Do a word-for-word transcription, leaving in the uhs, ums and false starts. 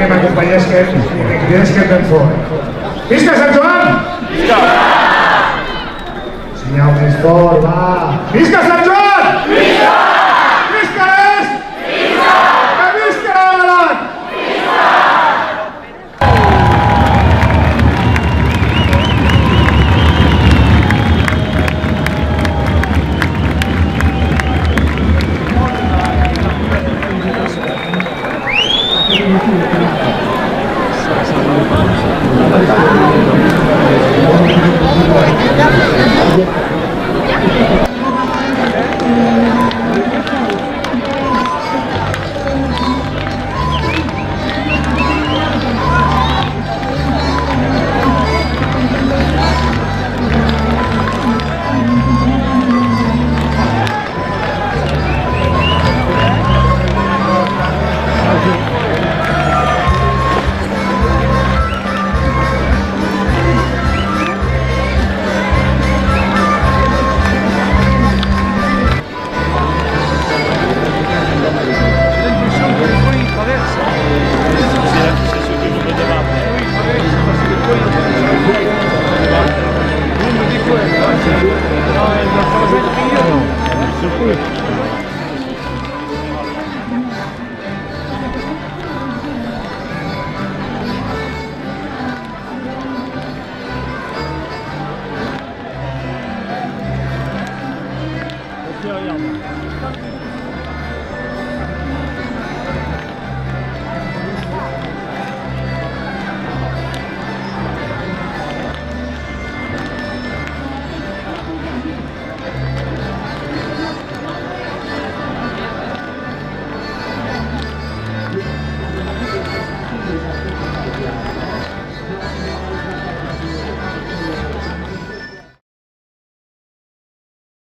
M'acompanhèsquen e que cridèsquen ben fòrt: Visca Sant Joan! Visca! Senhau mès fòrt, va! Visca Sant Joan! Visca! Visca Est! Visca! E visca Aran!